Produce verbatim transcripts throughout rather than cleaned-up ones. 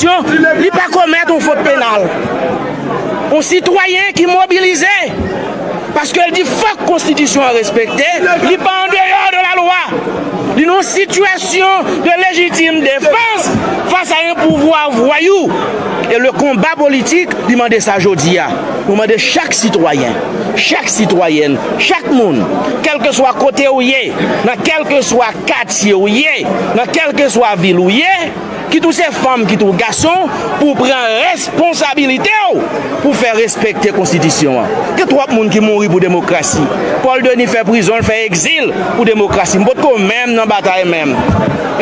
Konstitisyon, li pa komèt yon fot penal. Yon sitwayen ki mobilize, paske l di fòk konstitisyon an respekte, li pa andeyò de la lwa. Li nan yon sitiyasyon de lejitim defans fas a yon pouvwa vwayou. E le konba politik, li mande sa jodi a. Nou mande chak sitwayen, chak sitwayèn, chak moun, kèlkeswa kote ou ye, nan kèlkeswa katye ou ye, nan kèlkeswa vil ou ye, kit ou se fanm, kit ou gason, pou w pran responsabilite w pou fè respekte konstitisyon an. Gen twòp moun ki mouri pou demokrasi. Paul Denis fè prizon, l fè egzil pou demokrasi. M potko menm nan batay menm.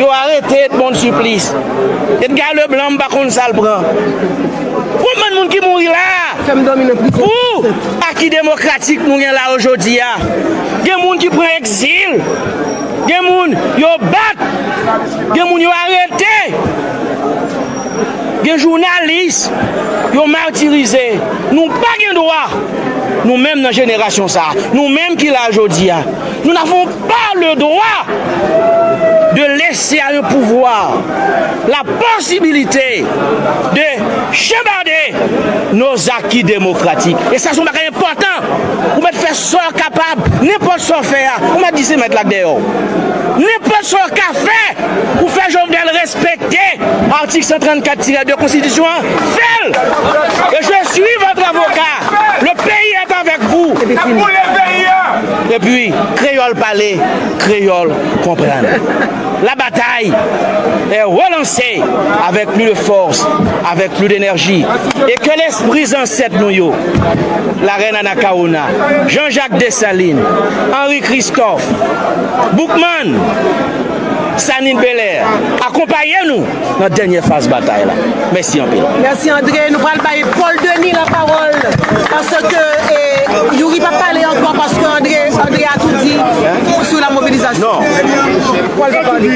Yo arete Edmonde Supplice. Edgar Leblanc, m pa konn sa l pran. Konbyen moun ki mouri la a? Fè m dòmi nan prizon. Pou aki demokratik nou gen la yo jodi a. Gen moun ki pran egzil. Gen moun yo bat. Gen moun yo arete. Gen jounalis yo matirize. Nou pa gen dwa, nou menm nan jenerasyon sa a, nou menm ki la jodi a, nous n'avons pas le droit de laisser à un pouvoir la possibilité de chambarder nos acquis démocratiques. E sa se yon bagay enpòtan. Ou mèt fè sa w kapab, nenpòt sa w fè a, ou mèt di se mèt la k dèyè w. Nenpòt sa w ka fè pou fè Jovenel respekte atik san trannkat tirè de konstitisyon an, fè l! Et je suis votre avocat. Le pays est avec vous. Epi fini. Epi, kreyòl pale, kreyòl konprann. La bataille est relancée avec plus de force, avec plus d'énergie. Et que l'esprit zansèt nou yo, la reine Anacaona, Jean-Jacques Dessalines, Henri Christophe, Boukman, Sanin Belair, akonpaye nou nan dènyè faz batay la. Mèsi anpil. Mèsi, André. Nou pral bay Paul Denis lapawòl, paske, eh, Youri p ap pale ankò, paske André, André a tou di sou la mobilizasyon. Non. Paul va pale.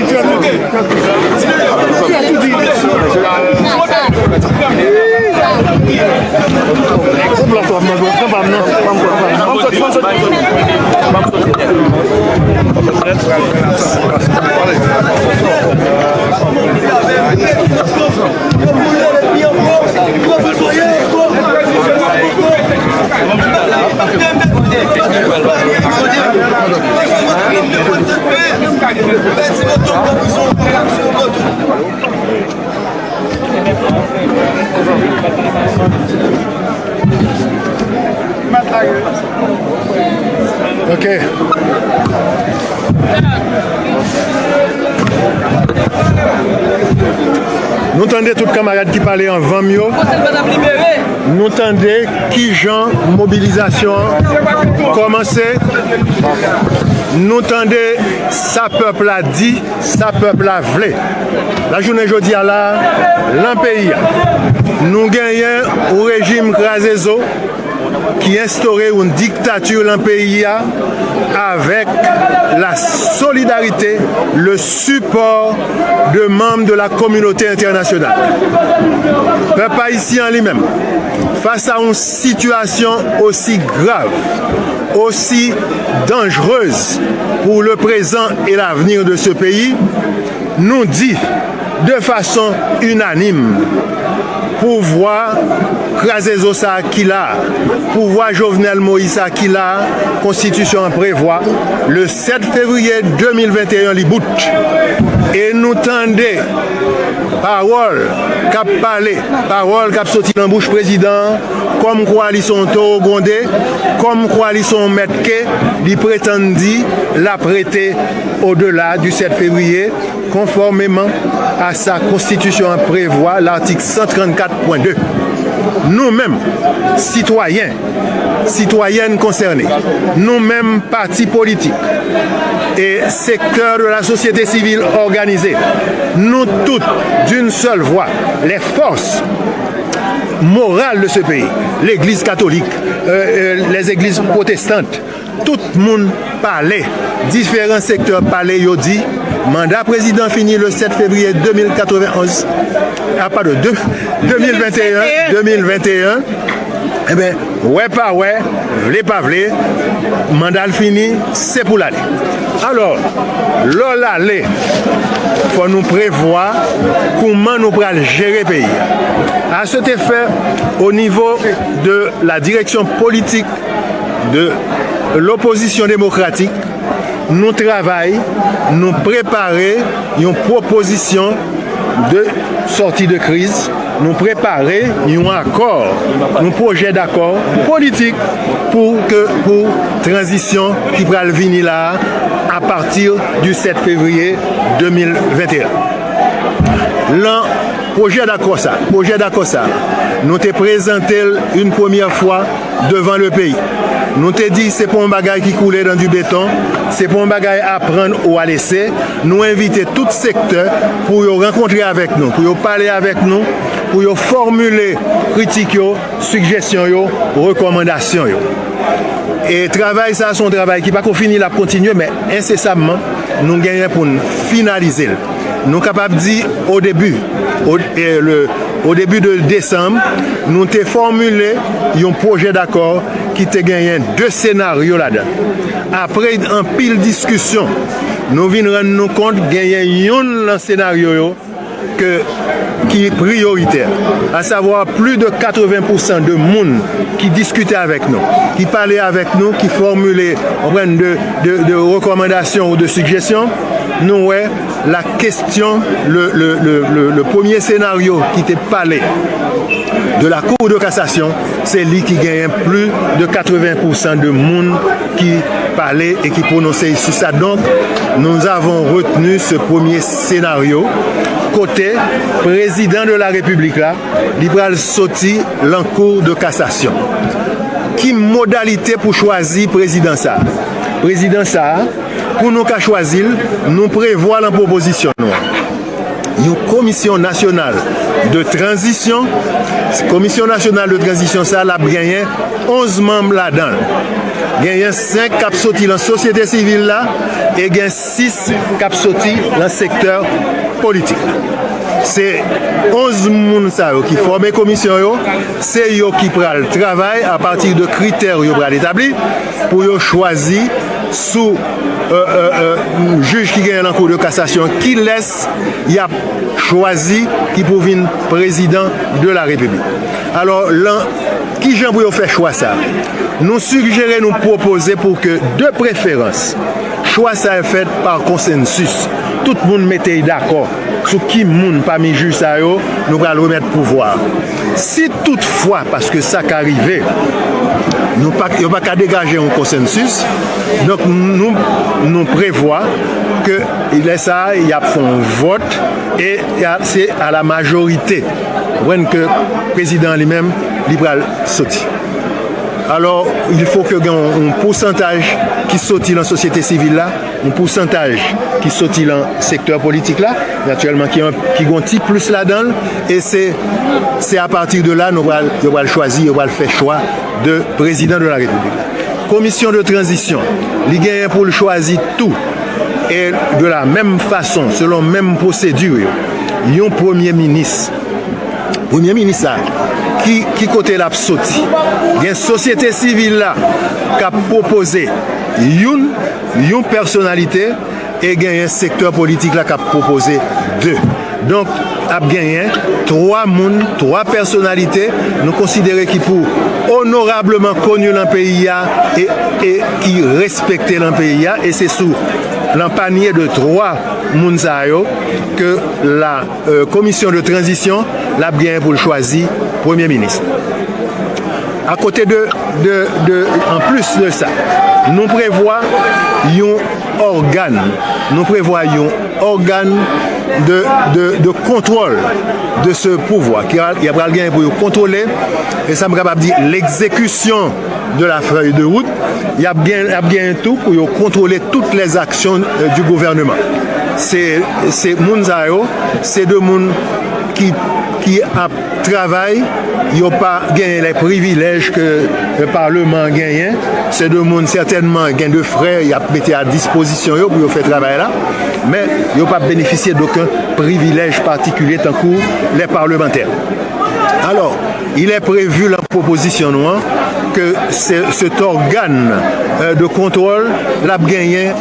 Ok. Nou tande tout kanmarad ki pale anvan m yo. Nou tande kijan mobilizasyon an kòmanse. Nou tande sa pèp la di, sa pèp la vle. Lajounen jodi a la, lan peyi a, nou genyen yon rejim kraze zo ki enstore yon diktati lan peyi a avèk la solidarite, le sipò de manm de la kominote entènasyonal. Pèp ayisyen an li menm, fas a yon sitiyasyon osi grav, osi danjrez pour le présent et l'avenir de ce pays, nou di de fason inanim, pouvwa kraze zo sa a ki la, pouvwa Jovenel Moïse sa a ki la, konstitisyon an prevwa le sèt fevriye de mil venteyen li bout. E nou tande pawòl k ap pale, pawòl k ap soti nan bouch prezidan an, kòmkwa li se yon towo gwonde, kòmkwa li se yon mèt ke, li pretann di l ap rete au-delà du sept février, conformément à sa konstitisyon an prevwa, l'article cent trente-quatre point deux. Nou menm, sitwayen, sitwayèn konsène, nou menm pati politik e sektè de la sosyete sivil òganize, nou tout, d'une seule voix, les forces morales de ce pays, legliz katolik, euh, euh, les églises protestantes, tout moun pale, diferan sektè pale, yo di, manda prezidan fini le sèt fevriye de mil katrevenonz, a, padon, de, de mil venteyen, de mil venteyen, enben, wè pa wè, vle pa vle, manda l fini, se pou l ale. Alò, lè w ale, fò nou prevwa kouman nou pral jere peyi a. À cet effet, au niveau de la direction politique de l'opposition démocratique, nou travay, nou prepare yon pwopozisyon de sortie de crise, nou prepare yon akò, yon pwojè dakò politik pou ke, pou tranzisyon ki pral vini la a, à partir du sept février deux mille vingt et un. Lan pwojè dakò sa, pwojè dakò sa, nou te prezante l yon premyè fwa devan le peyi. Nou te di se pa yon bagay ki koule dans du béton, se pa yon bagay à prendre ou à laisser. Nou envite tout sektè pou yo rankontre avèk nou, pou yo pale avèk nou, pou yo fòmile kritik yo, sijesyon yo, rekòmandasyon yo. E travay sa a se yon travay ki pa ko fini, l ap kontinye, men ensesamman, nou genyen pou n finalize l. Nou kapab di, au début, au, eh, le, au début de décembre, nou te fòmile yon pwojè dakò ki te genyen de senaryo ladan. Apre anpil diskisyon, nou vin rann nou kont genyen youn lan senaryo yo ke, ki priyoritè, à savoir plus de quatre-vingts pour cent de moun ki diskite avèk nou, ki pale avèk nou, ki fòmile, konprann, de, de, de rekòmandasyon ou de sijesyon, nou wè la question, le, le, le, le, le premier scénario ki te pale de la Cour de cassation, se li ki genyen plus de quatre-vingts pour cent de moun ki pale e ki pwononse sou sa. Donc, nous avons retenu ce premier scénario kote prezidan de la repiblik la, li pral soti lan Cour de cassation. Ki modalite pou chwazi prezidan sa a? Prezidan sa a, pou nou ka chwazi l, nou prevwa lan pwopozisyon nou an yon komisyon nasyonal de tranzisyon. Komisyon nasyonal de tranzisyon sa a, l ap genyen onz manm ladan l. Genyen senk k ap soti lan sosyete sivil la e gen sis k ap soti lan sektè politik. Se onz moun sa yo ki fòme komisyon yo, se yo ki pral travay apati de kritè yo pral etabli pou yo chwazi sou, euh, euh, euh, jij ki genyen lan Cour de cassation, kilès y ap chwazi ki pou vin prezidan de la République. Alò, lan, kijan pou yo fè chwa sa a? Nou sijere, nou pwopoze pou ke, de preferans, chwa sa a fèt pa konsansis. Tout moun mete y dakò sou ki moun pami jij sa yo nou pral remèt pouvwa a. Si toutfwa, paske sa ka rive, nou pa, yo pa ka degaje yon konsansis, donk nou, nou prevwa ke lè sa a, y ap fè yon vòt e y a, se a la majorite, konprann, ke prezidan an li menm, li pral soti. Alò, il faut que gen yon, yon pousantaj ki soti lan sosyete sivil la, yon pousantaj ki soti lan sektè politik la, natirèlman ki, ki gon ti plis ladan l, e se, se apati de la nou pral, yo pral chwazi, yo pral fè chwa de prezidan de la Repiblik la. Komisyon de tranzisyon, li genyen pou l chwazi tou, e de la menm fason, selon menm pwosedi yo, yon premye minis. Premye minis la, ki, ki kote l ap soti? Gen sosyete sivil la k ap pwopoze youn, yon pèsonalite, e genyen sektè politik la k ap pwopoze de. Donk, ap genyen twa moun, twa pèsonalite, nou konsidere ki pou onorableman koni lan peyi a e, e ki respekte lan peyi a, e se sou, lan panye de twa moun sa yo ke la, euh, commission de transition, l ap genyen pou l chwazi premye minis. Akote de, de, de, an plis de sa, nou prevwa yon ògàn, nou prevwa yon ògàn de, de, de kontwòl de se pouvwa, ki a, y a pral genyen pou yo kontwole, e sa m kapab di, l'exécution de la feuille de route, y ap gen, y ap genyen tou pou yo kontwole toutes les actions, euh, du gouvernement. Se, se moun sa yo, se de moun ki, ki ap travay, yo pa genyen les privilèges que, euh, parleman an genyen. Se de moun sètènman gen de frè y ap mete a dispozisyon yo pou yo fè travay la, men yo p ap benefisye d'aucun privilège particulier tankou les parlementaires. Alors, il est prévu lan pwopozisyon nou an ke se, cet organe, euh, de contrôle, l ap genyen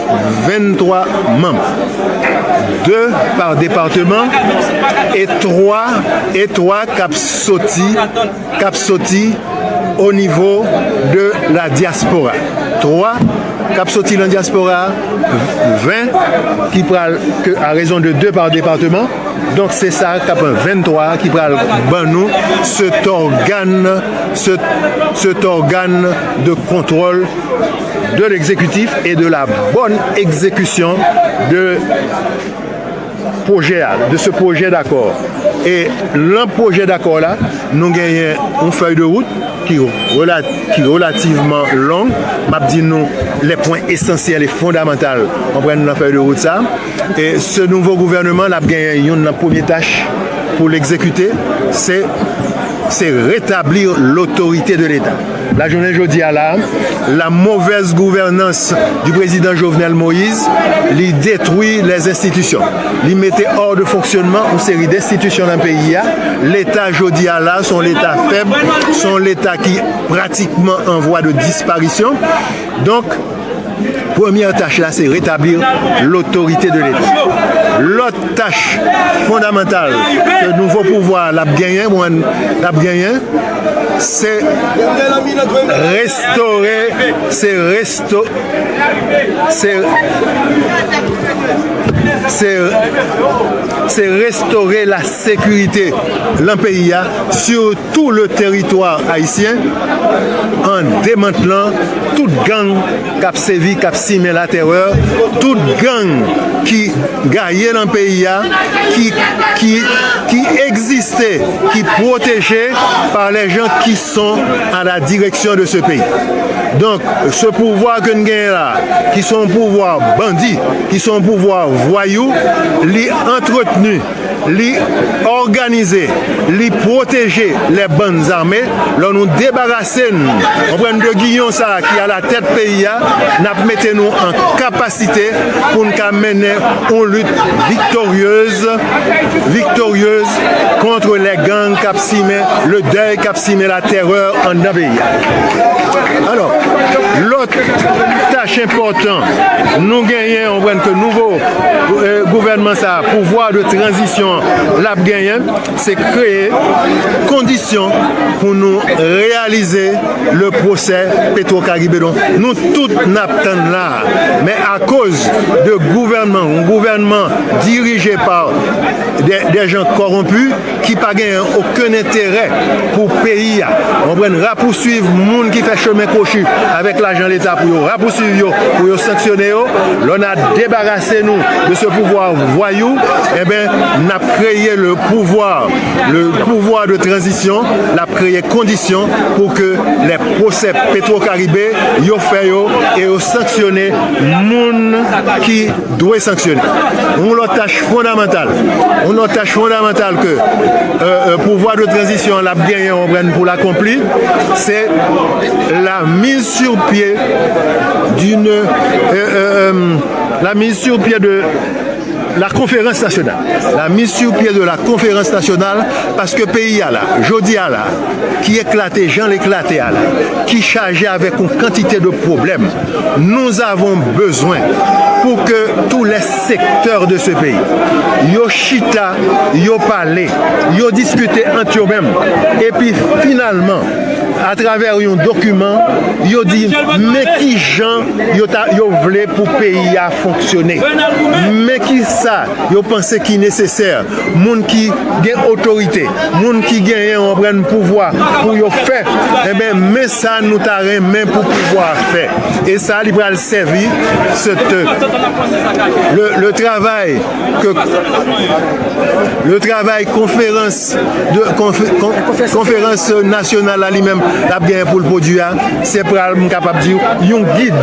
venntwa manm. De pa depatman e twa, e twa k ap soti, k ap soti o nivo de la diaspora. Twa k ap soti nan dyaspora, ven ki pral, ke, à raison de deux par département. Donk, se sa k ap venntwa ki pral ban nou cet organe, ce, cet organe de contrôle de l'exécutif et de la bonne exécution de projet, de ce projet d'accord. E lan pwojè dakò la, nou genyen yon fèy de wout ki, rela- ki relativman long. M ap di nou les points essentiels et fondamentaux, konprann, nan fèy de wout sa. E ce nouveau gouvernement, l ap genyen youn nan premye tach pou l egzekite, se, se rétablir l'autorité de l'État. Lajounen jodi a la, la mauvaise gouvernance du président Jovenel Moïse, li detwi les institutions. Li mete hors de fonctionnement yon seri denstitisyon nan peyi a. Leta jodi a la, se yon leta fèb, se yon leta ki pratikman an vwa de disparisyon. Donk, premyè tach la, se rétablir l'autorité de l'État. Lòt tach fondamantal ke nouvo pouvwa l ap genyen, mwen, l ap genyen, se restore, se resto, se, se, se restore la sécurité lan peyi a, sur tout le territoire haïtien, an demantlan tout gang k ap sèvi, k ap simen latèrè, tout gang ki gaye nan peyi a, ki, ki, ki egziste, ki pwoteje par les gens qui sont à la direction de ce pays. Donk, ce pouvoir ke n genyen la, ki se yon pouvwa bandi, ki se yon pouvwa vwayou, li antreteni, li òganize, li pwoteje les bandes armées. Lè nou debarase n, konprann, de giyon sa a ki alatèt peyi a, n ap mete nou an kapasite pou n ka mennen yon lit viktoryez, viktoryez contre les gangs k ap simen le dèy, k ap simen latèrè anndan peyi a. Alò, lòt tach enpòtan nou genyen, konprann, ke nouvo, eh, gouvènman sa a, pouvwa de tranzisyon, l ap genyen, se kreye kondisyon pou nou reyalize le procès Petro Caribe. Donk, nou tout n ap tann la. Men akoz de gouvènman, yon gouvènman dirije pa de, de jan kòwonpi, ki pa genyen okenn enterè pou peyi a. Konprann, rapousuiv moun ki fè chemen kwochi avèk lajan leta pou yo rapousuiv yo, pou yo sanksyone yo. Lè n a debarase nou de ce pouvoir voyou, enben, n ap kreye le pouvoir, le pouvoir de transition, l ap kreye kondisyon pou ke les procès Petro Caribe, yo fè yo e yo sanksyone moun ki dwe sanksyone. Yon lòt tach fondamantal, yon lòt tach fondamantal ke, euh, euh, pouvwa de tranzisyon an l ap genyen, konprann, pou l akonpli, se la mise sur pied d'une, euh, euh, euh, la mise sur pied de la conférence nationale. La mise sur pied de la conférence nationale, paske peyi a la, jodi a la, ki eklate jan l eklate a la, ki chaje avèk yon kantite de pwoblèm. Nous avons besoin pour que tous les secteurs de ce pays, yo chita, yo pale, yo diskite ant yo menm, epi finalman, atravè yon dokiman, yo di men ki jan yo ta, yo vle pou peyi a fonksyone. Men ki sa yo panse ki nesesè, moun ki gen otorite, moun ki genyen, konprann, pouvwa pou yo fè, enben, men sa nou ta renmen pou pouvwa a fè. E sa, li pral sèvi, se te, le, le travay ke, le travay konferans de, konf-, kon-, konferans nasyonal la li menm, l ap genyen pou l pwodui a, se pral, m kapab di, yon gid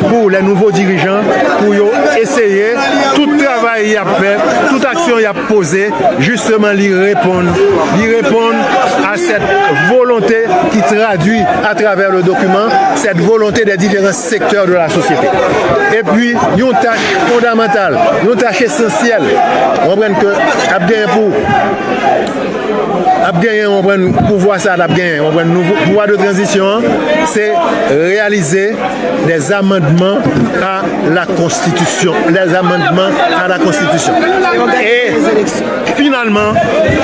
pou les nouveaux dirigeants, pou yo eseye tout travay y ap fè, tout aksyon y ap poze, jisteman, li reponn, li reponn cette volonté qui traduit à travers le document cette volonté des différents secteurs de la société. Epi, yon tach fondamantal, yon tach esansyèl, w konprann ke ap genyen pou, ap genyen, w konprann, pouvwa sa l ap genyen, w konprann, nouvo pouvwa de tranzisyon an, se reyalize des amendements à la Constitution, les amendements à la Constitution. E finalman,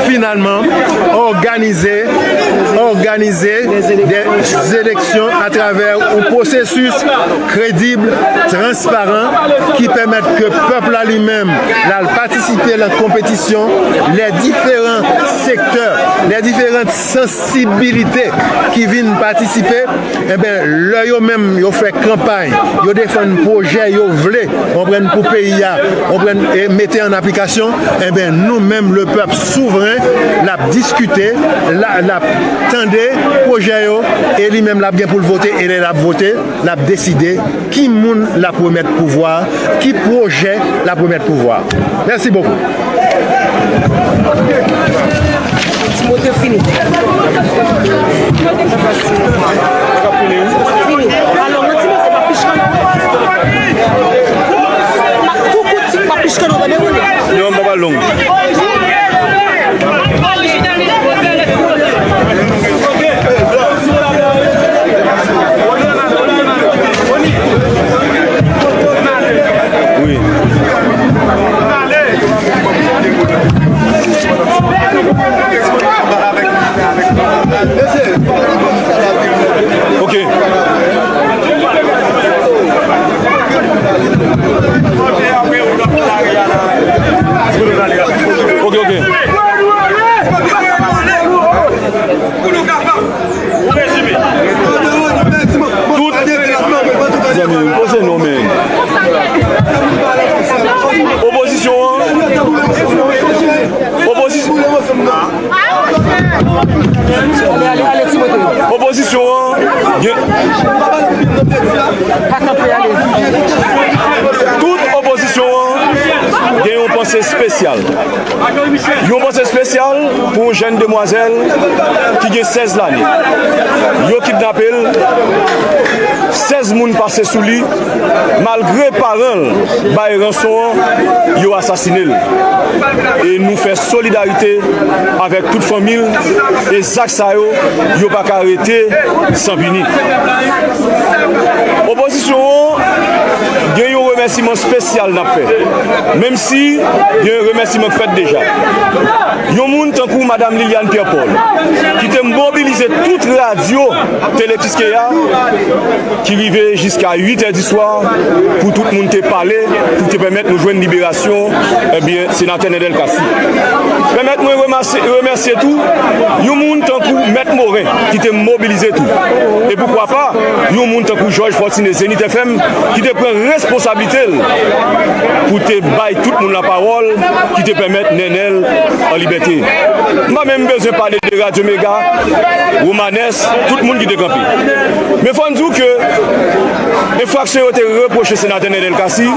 finalman, òganize, òganize des élections à travers un processus crédible, transparent, ki pèmèt ke pèp la li menm, l al patisipe nan konpetisyon, les différents secteurs, les différentes sensibilités ki vin patisipe, enben, lè yo menm, yo fè kanpay, yo defann pwojè yo vle, w konprann, pou peyi a, w konprann, e mete an aplikasyon, enben, nou menm, le pèp souvren, l ap diskite, l a, l ap tande pwojè yo, e li menm, l ap gen pou l vote, e lè l ap vote, l ap deside ki moun l ap remèt pouvwa, ki pwojè l ap remèt pouvwa. Mèsi bokou. Timote fini. Fini. Alò, mwen Timote pa pich kanno. Tou kout ti pa pich kanno, tande, kounye a. Non, m pa pral long. Wi. Ok. Ok, ok. Tout zanmi, poze non, men. Opozisyon an, opozisyon, opozisyon an, gen, tout opozisyon an gen yon panse espesyal. Yon panse espesyal pou yon jèn demwazèl ki gen sèz lane. Yo kidnape l, sèz moun pase sou li, malgre paran l bay ranson an, yo asasine l. E nou fè solidarite avèk tout fanmi l, e zak sa yo, yo pa ka rete san pini. Opozisyon an gen yon remèsiman espesyal n ap fè, menm si gen remèsiman k fèt deja. Yon moun tankou Madam Liliane Pierre Paul, ki te mobilize tout radyo Tele Kiskeya, ki rive jiska uit è di swa pou tout moun te pale, pou te pèmèt nou jwenn liberasyon, ebyen, senatè Nènèl Cassy. Pèmèt mwen remèsye, remèsye tou yon moun tankou Mèt Morin, ki te mobilize tou. E poukwa pa, yon moun tankou Jòj Fòtine Zenith F M, ki te pran responsablite l pou te bay tout moun lapawòl, ki te pèmèt Nènèl an libète. M pa menm bezwen pale de Radyo Mega, Romanes, tout moun ki te kanpe. Men fò n di w ke enfraksyon yo te repwoche senatè Nènèl Cassy,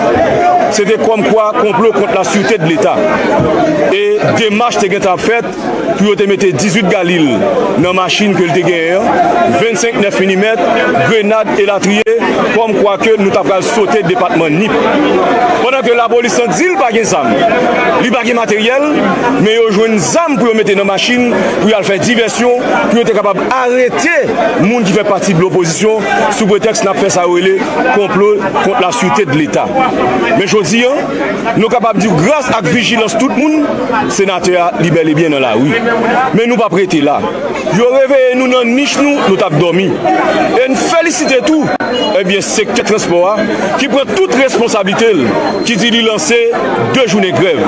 se te kòmkwa konplo kont la sûreté de Leta. E demach te gentan ap fèt pou yo te mete dizuit galil nan machin ke l te genyen an, vennsenk nèf milimèt, grenad, elatriye, kòmkwa ke nou ta pral sote depatman Nip. Pandan ke lapolis lan di l pa gen zam, li pa gen materyèl, men yo jwenn zam pou yo mete nan machin, pou y al fè divèsyon, pou yo te kapab arete moun ki fè pati de lopozisyon, sou pretèks n ap fè sa yo rele konplo kont la sûreté de Leta. Men jodi a, nou kapab di w, gras ak vijilans tout moun, senatè a, li bèl e byen nan lari. Men nou p ap rete la. Yo reveye nou nan nich nou, nou t ap dòmi. E n felisite tou, ebyen, sektè transpò a, ki pran tout responsablite l, ki di li lanse de jounen grèv.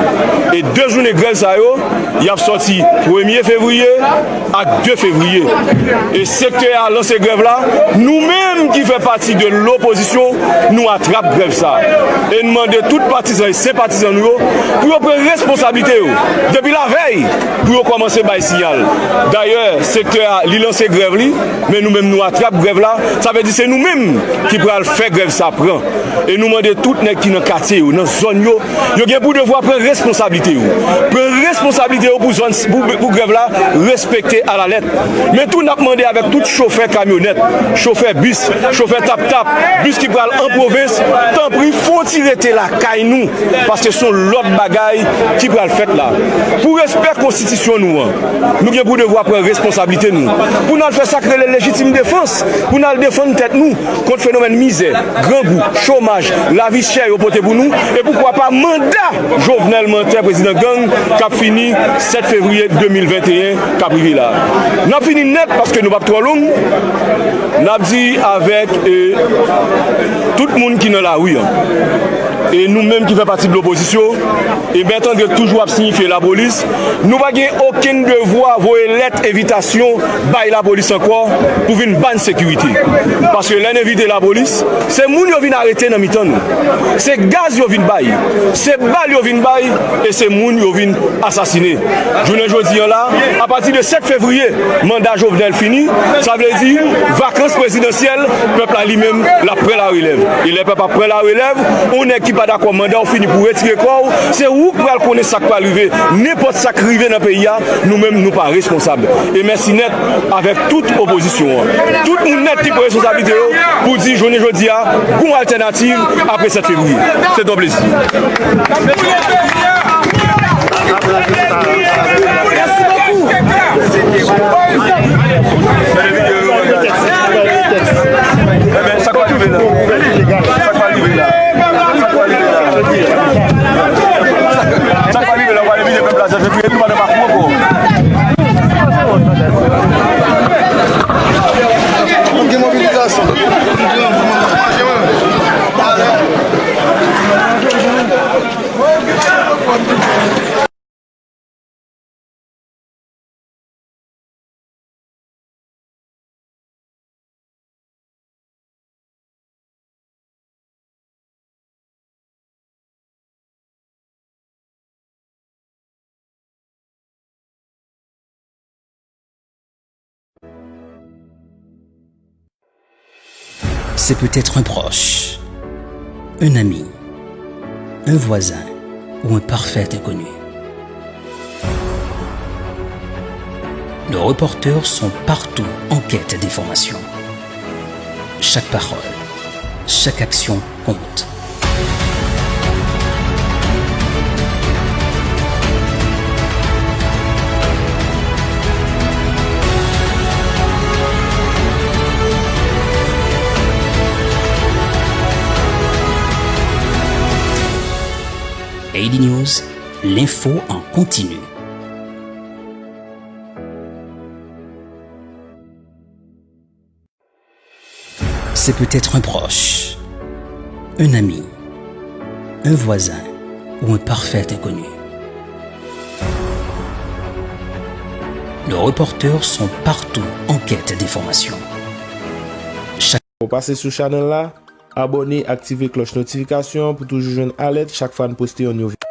E de jounen grèv sa yo, y ap sòti premye fevriye ak de fevriye. E sektè a lanse grèv la, nou menm ki fè pati de lopozisyon, nou atrap grèv sa. E n mande tout patizan e senpatizan nou yo pou yo pran responsablite yo depi lavèy, pou yo kòmanse bay siyal. Dayè, Sektè a, li lanse grèv li, men nou menm nou atrap grèv la. Sa vle di se nou menm ki pral fè grèv sa pran. E nou mande tout nèg ki nan katye yo, nan zòn yo, yo gen pou devwa pran responsablite yo. Pran responsablite yo pou zòn, pou, pou grèv la respekte alalèt. Men tou n ap mande avèk tout chofè kamyonèt, chofè bis, chofè tap-tap, bis ki pral an pwovens, tanpri fò ti rete lakay nou, paske se yon lòt bagay ki pral fèt la. Pou respè konstitisyon nou an, nou gen pou devwa pran responsablite nou. Pou n al fè sa k rele lejitim defans, pou n al defann tèt nou kont fenomèn mizè, grangou, chomaj, lavi chè yo pote pou nou, e poukwa pa manda Jovenel Mantè, prezidan gang, k ap fini sèt fevriye de mil venteyen, k ap rive la. N ap fini nèt paske nou p ap twò long. N ap di avèk, e, tout moun ki nan lari an, e nou menm ki fè pati de lopozisyon, e Mèt André toujou ap siyifye lapolis, nou pa gen okenn devwa voye lèt envitasyon bay lapolis ankò pou vin ba n sekirite. Paske lè n envite lapolis, se moun yo vin arete nan mitan nou. Se gaz yo vin bay. Se bal yo vin bay. E se moun yo vin asasine. Jounen jodi an la, apati de sèt fevriye, manda Jovenel fini. Sa vle di, vakans prezidansyèl, pèp la li menm, l ap pran larelèv. E lè pèp ap pran larelèv, yon nèg ki pa dakò manda w fini pou retire kò w, se ou k pral konnen sa k pral rive. Nenpòt sa k rive nan peyi a, nou menm, nou pa responsab. E mèsi nèt avèk tout opozisyon an. Tout moun nèt ki pran responsablite yo pou di jounen jodi a, gon altènativ apre sèt fevriye. Se yon plezi. Ebyen, sa k pral rive la? Sa k pral rive la? Sa k pral rive la? Sa k pral rive la? Ou pral envite pèp la, sa fè touye tou pandan pa kou ankò. Gen mobilizasyon. C'est peut-être un proche, un ami, un voisin ou un parfait inconnu. Nos reporters sont partout en quête d'informations. Chaque parole, chaque action compte. A D News, l'info en continu. C'est peut-être un proche, un ami, un voisin ou un parfait inconnu. Nos reporters sont partout en quête d'informations. Chaque... Ou pase sou chanèl la, abòne, aktive klòch notifikasyon pou toujou jwenn alèt chak fwa n poste yon nouvo.